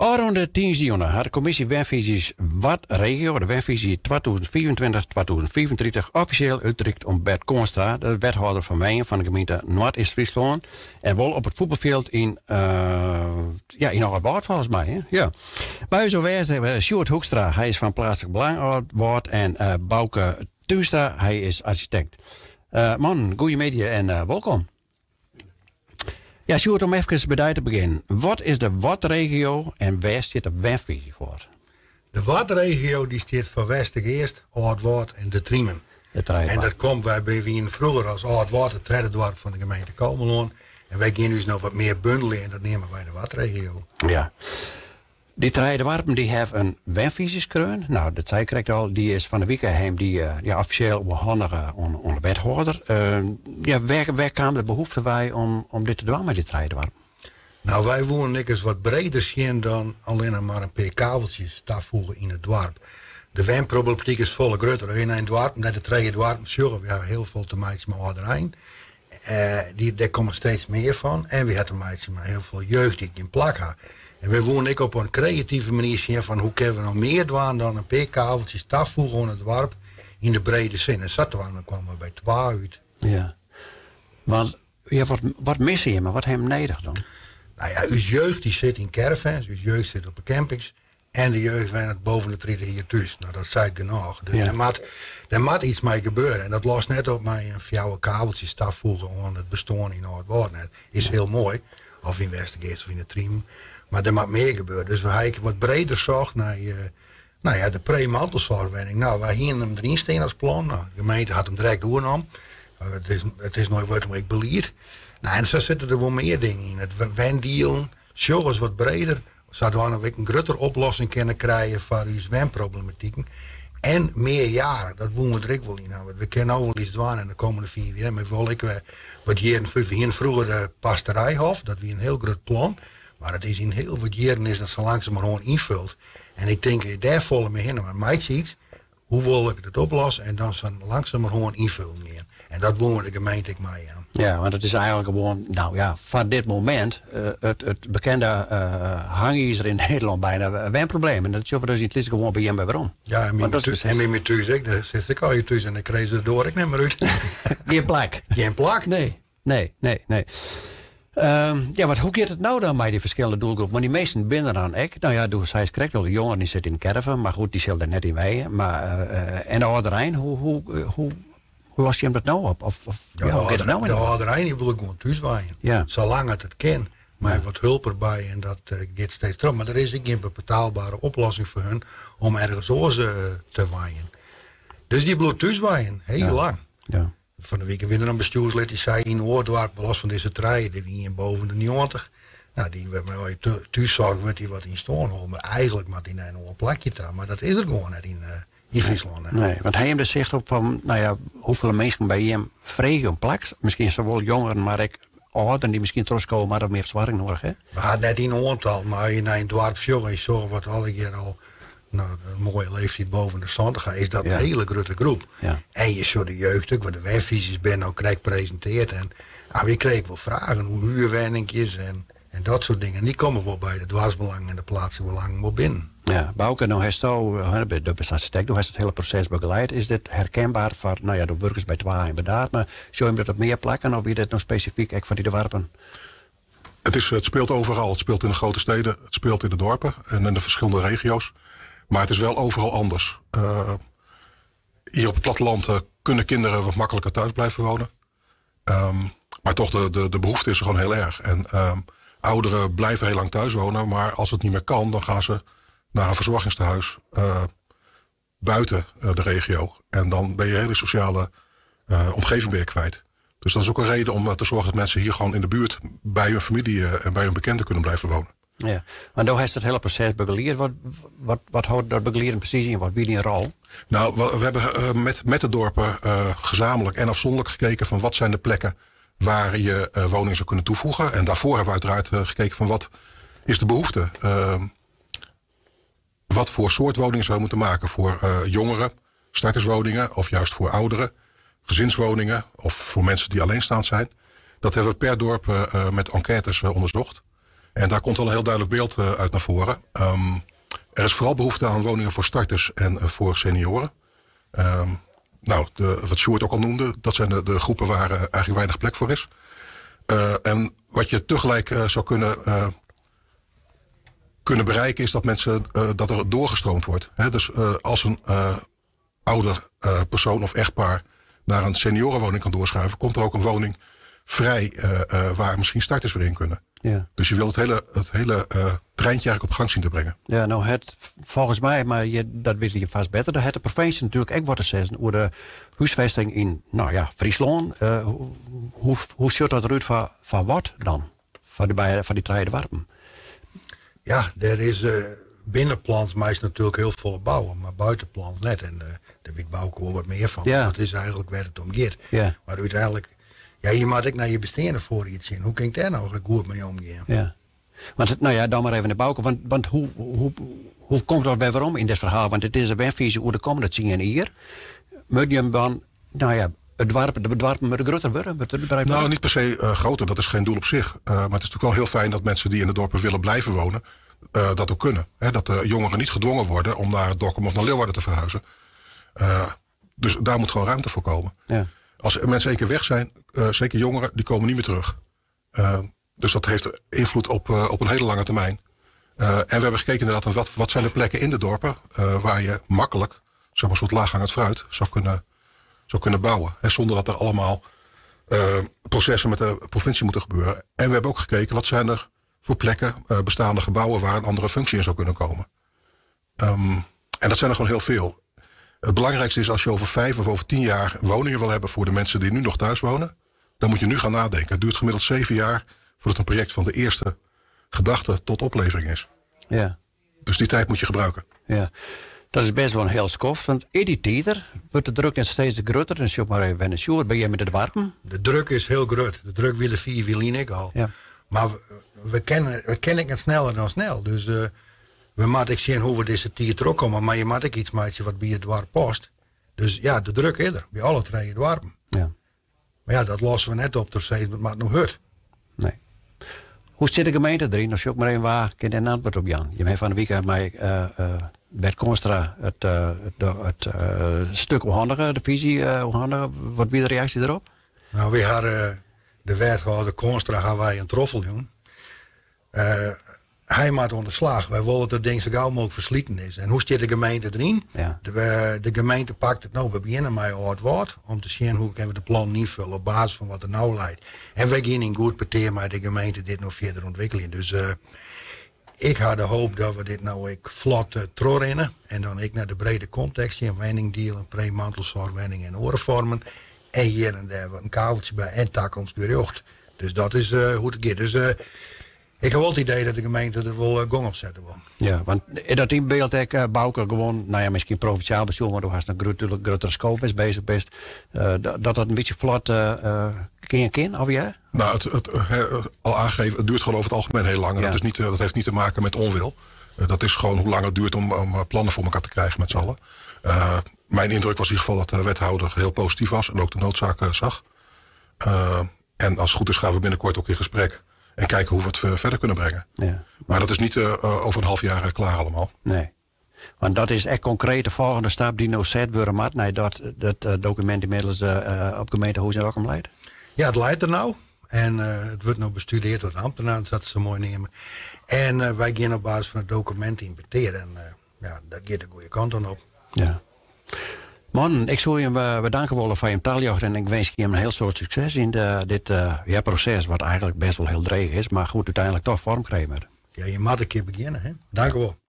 Ofrûne tiisdeijûn hat de kommisje Wenfyzjes Waadregio de wenfyzje 2025, 2035 offisjeel útrikt oan Bert Koornstra, de wethâlder fan Wenjen fan de gemeente Noardeast-Fryslân. En wol op it fuotbalfjild yn, ja, yn Aldwâld folgens my. Hè? Ja. By ús oanwêzich Sjoerd Hoekstra, hy is fan Pleatslik Belang Aldwâld en Bauke Tuinstra, hy is arsjitekt. Mannen, goeiemiddei en wolkom. Ja, Sjoerd, om efkes by dy te begjinnen. Wat is de Waadregio en wêr stiet de wenfyzje foar? De Waadregio dy stiet foar Westergeast, Aldwâld en De Triemen. En dat komt, wy wienen froeger as Aldwâld it tredde doarp fan de gemeente Kollumerlân. En wy gean ús no wat mear bundeljen en dat neame wy de Waadregio. Ja. Dy trije doarpen dy hawwe in wenfyzje skreaun. No, dat sei ik krekt al. Dy is fan 'e wike him dy ja, offisjeel oerhandige oan, oan de wethâlder. Ja, wêr, wêr kaam de behoefte wei om, om dit te dwaan mei dy trije doarpen? No, wy woenen ek ris wat breder sjen dan allinne mar in pear kaveltsjes tafoege yn it doarp. De wenproblematyk is folle grutter. As je nei in doarp, nei de trije doarpen sjogge, we hawwe hiel folle te meitsjen mei âlderein. Dy, dêr komme steeds mear fan. En we ha te meitsjen mei hiel folle jeugd dy't gjin plak ha. En wy woenen ek op in kreative manier sjen fan hoe kinne we no mear dwaan dan in pear kaveltsjes tafoege oan it doarp yn de brede sin. En sadwaande kwamen we by twa út. Ja. Want ja, wat, wat misse jimme? Wat ha jim nedich dan? Nou ja, ús jeugd dy sit yn caravans, ús jeugd sit op de campings. En de jeugd wennet boven de 30 jier thús. No, dat seit genôch. Dus dêr moat, dêr moat iets mei gebeure. En dat lost net op mei in fjouwer kaveltsjes tafoege oan it bestean yn Aldwâld net. Is hiel moai. Of yn Westergeast of yn de Triemen. Mar der moat mear gebeure. Dus we ha ek wat breder socht nei, eh, nou ja, de pre-mantelsoarchwenning. No, wy hienen him deryn stean as plan. No, de gemeente hat him direkt oernommen. It is no wurdt ek belied. No, en sa sitte der wol mear dingen yn. It wendielen, sjoch ris wat breder. Sadwaande we ek in gruttere oplossing kinne krije foar ús wenproblematiken. En mearjarich, dat woene we der ek wol yn hawwe. We kinne no wol iets dwaan yn de kommende 5 jier, mar we wolle ek wer wat jierren foarút. We hiene froeger de Pastorijhof, dat wie in hiel grut plan. Mar it is yn hiel wat jierren is dat sa langsumerhân ynfuld. En ik tink, dêr folle mear hinne. Mar meitsje iets, hoe wol ik it oplosse en dan sa langsumerhân ynfullen gean. En dat woene we de gemeente ek meijaan. Ja, want it is eigenlik gewoan, no ja, foar dit momint it, it bekende hangizer yn Nederlân byna, wenprobleem. En dat sjogge we dus yn it lyts gewoan by jim wer werom. Ja, en Want dat is en by my thús ek. Dêr sit ik al thús en dan krije se de doar ek net mear út. Gjin plak. Gjin plak. Nee, nee, nee, nee. Ja, want hoe giet it no dan mei dy ferskillende doelgroepen? Want dy minsken binne der dan ek. No ja, do seist krekt al, de jongeren dy sitte yn de caravan, mar goed, dy sille der net yn wenje. Mar, en de âlderein, hoe, hoe, hoe, hoe losse jim dat no op? Of, Ja, ja, hoe giet it no de âlderein dy bliuwt gewoan thús wenjen. Salang it it kin. Mei wat hulp derby en dat giet steeds troch. Mar der is ek gjin betaalbere oplossing foar hun om ergens oars te wenjen. Dus dy bliuwt thús wenjen, hiel lang. Fan de wike wie der in bestjoerslid dy sei yn oar doarp, los fan dizze trije, der wie ien boven de 90. No, dy wurdt mei al je thússoarch wurdt dy wat yn stân holden, mar eigenlik moat dy nei in oar plakje ta. Mar dat is der gewoan net yn yn Fryslân. Net. Nee, want ha jim der sicht op fan, no ja, hoefolle minsken by jim freegje om plak? Miskien sawol jongeren, mar ek âlderen dy't miskien trochskowe moatte of mear fersoarging nedich ha? We ha net yn oantal, mar as je nei in doarp sjogge en je sjogge wat allegear al no, in moaie leeftiid boven de 70 ha, is dat in hiele grutte groep. En je sjogge de jeugd ek, want de wenfyzjes binne no krekt presintearre. En ah, wy krije wol fragen oer huurwenninkjes en, en dat soart dingen. En dy komme wol by de doarpsbelangen en de pleatslike belangen wol binnen. Ja, Bauke, no hasto, do bist arsjitekt, do hast it hiele proses begeleid. Is dit herkenber foar, no ja, do wurkest by Twa yn Burdaard, mar sjogge jim dat op mear plakken of wie dit no spesifyk ek foar dy doarpen? Het speelt overal. Het speelt in de grote steden, het speelt in de dorpen en in de verschillende regio's. Maar het is wel overal anders. Hier op het platteland kunnen kinderen wat makkelijker thuis blijven wonen. Maar toch, de behoefte is er gewoon heel erg. En ouderen blijven heel lang thuis wonen. Maar als het niet meer kan, dan gaan ze naar een verzorgingstehuis buiten de regio. En dan ben je hele sociale omgeving weer kwijt. Dus dat is ook een reden om te zorgen dat mensen hier gewoon in de buurt bij hun familie en bij hun bekenden kunnen blijven wonen. Ja, mar do hast it hiele proses begelied. Wat, wat, wat hâldt dat begelieden presys yn? Wat wie dyn rol? Nou, we hebben met de dorpen gezamenlijk en afzonderlijk gekeken van wat zijn de plekken waar je woningen zou kunnen toevoegen. En daarvoor hebben we uiteraard gekeken van wat is de behoefte. Wat voor soort woningen zou je moeten maken voor jongeren, starterswoningen of juist voor ouderen, gezinswoningen of voor mensen die alleenstaand zijn. Dat hebben we per dorp met enquêtes onderzocht. En daar komt wel een heel duidelijk beeld uit naar voren. Er is vooral behoefte aan woningen voor starters en voor senioren. Nou, wat Sjoerd ook al noemde, dat zijn de groepen waar eigenlijk weinig plek voor is. En wat je tegelijk zou kunnen bereiken is dat mensen, dat er doorgestroomd wordt. Hè? Dus als een ouder persoon of echtpaar naar een seniorenwoning kan doorschuiven, komt er ook een woning vrij waar misschien starters weer in kunnen. Dus je wilt het hele treintje eigenlijk op gang zien te brengen. Ja, nou het, volgens mij, maar je, dat weet je vast beter, dat het de provincie natuurlijk ook wordt te zeggen over de huisvesting in, nou ja, Friesland. Hoe ziet dat eruit van wat dan? Van die drie dorpen? Ja, er is binnenplans meest natuurlijk heel veel bouwen, maar buitenplans net. En daar weet Bouke wel wat meer van. Ja. Dat is eigenlijk waar het om gaat. Ja. Maar uiteindelijk, ja, hier moet ik naar je bestaande voor iets zien. Hoe kan ik daar nou goed mee omgaan? Ja. Want, nou ja, dan maar even naar Bouke. Want hoe komt dat bij waarom in dit verhaal? Want het is een wenvisie hoe de komende 10 hier. Moet je hem dan, nou ja, het dorp, de dorpen moeten groter worden? Moet het bedrijf Nou, niet per se groter. Dat is geen doel op zich. Maar het is natuurlijk wel heel fijn dat mensen die in de dorpen willen blijven wonen, dat ook kunnen. Hè? Dat de jongeren niet gedwongen worden om naar Dokkum of naar Leeuwarden te verhuizen. Dus daar moet gewoon ruimte voor komen. Ja. Als mensen één keer weg zijn, zeker jongeren, die komen niet meer terug. Dus dat heeft invloed op een hele lange termijn. En we hebben gekeken inderdaad naar wat zijn de plekken in de dorpen waar je makkelijk, zeg maar, een soort laaghangend fruit zou kunnen bouwen. Hè, zonder dat er allemaal processen met de provincie moeten gebeuren. En we hebben ook gekeken wat zijn er voor plekken, bestaande gebouwen waar een andere functie in zou kunnen komen. En dat zijn er gewoon heel veel. Het belangrijkste is als je over 5 of over 10 jaar woningen wil hebben voor de mensen die nu nog thuis wonen, dan moet je nu gaan nadenken. Het duurt gemiddeld 7 jaar voordat een project van de eerste gedachte tot oplevering is. Ja. Dus die tijd moet je gebruiken. Ja. Dat is best wel een heel skoft, want in die tijd wordt de druk net steeds groter. En zoek maar even een Sjoerd, ben jij met het warm? De druk is heel groot. De druk willen 4 wielen ik al. Ja. Maar we kennen het sneller dan snel. Dus we moeten zien hoe we deze tier terug komen. Maar je moet ook iets maken wat bij het dorp past. Dus ja, de druk is er. Bij alle drie dorpen. Ja. Maar ja, dat lossen we net op. Dus het maakt nog hut. Nee. Hoe zit de gemeente erin? Als je ook maar even waar, kan je een antwoord op Jan. Je hebt van de week mij Bert Koonstra het stuk onhandiger, de visie onhandiger. Wat wie de reactie erop? Nou, we hadden de wethouder Koonstra gaan wij een troffel doen. Hij maakt onder slag. Wij willen dat het ding zo gauw mogelijk verslieten is. En hoe zit de gemeente erin? Ja. De gemeente pakt het nou. We beginnen met oud woord om te zien hoe kunnen we de plan invullen op basis van wat er nou leidt. En wij gaan in goed parteer met de gemeente dit nog verder ontwikkelen. Dus ik had de hoop dat we dit nou ik vlot terugrennen. En dan ik naar de brede context in wenningdeal, een pre-mantelzorgwenning en orenvormen. En hier en daar wat een kabeltje bij en toekomstgericht. Dus dat is hoe het gaat. Dus ik heb wel het idee dat de gemeente er wel gong op zetten wil. Ja, want in dat in beeld ik Bouke gewoon, nou ja, misschien provinciaal bestuur, maar toen was een grotere scope is bezig best. Dat dat een beetje vlot kin, of ja? Nou, het al aangegeven, het duurt gewoon over het algemeen heel lang. En ja. dat is niet, dat heeft niet te maken met onwil. Dat is gewoon hoe lang het duurt om plannen voor elkaar te krijgen met z'n allen. Mijn indruk was in ieder geval dat de wethouder heel positief was en ook de noodzaak zag. En als het goed is gaan we binnenkort ook in gesprek. En kijken hoe we het verder kunnen brengen. Ja. Maar dat is niet over een half jaar klaar allemaal. Nee. Want dat is echt concreet de volgende stap die nou zet worden. Maar nee, dat document inmiddels op gemeentehuis in Dokkum leidt. Ja, het leidt er nou. En het wordt nou bestudeerd door de ambtenaren, dat ze mooi nemen. En wij gaan op basis van het document importeren. En ja, dat gaat de goede kant dan op. Ja. Man, ik zou je bedanken willen voor je taaljacht en ik wens je een heel soort succes in dit proces, wat eigenlijk best wel heel dreig is, maar goed, uiteindelijk toch vorm krijgen. Ja, je moet een keer beginnen, hè? Dank u wel.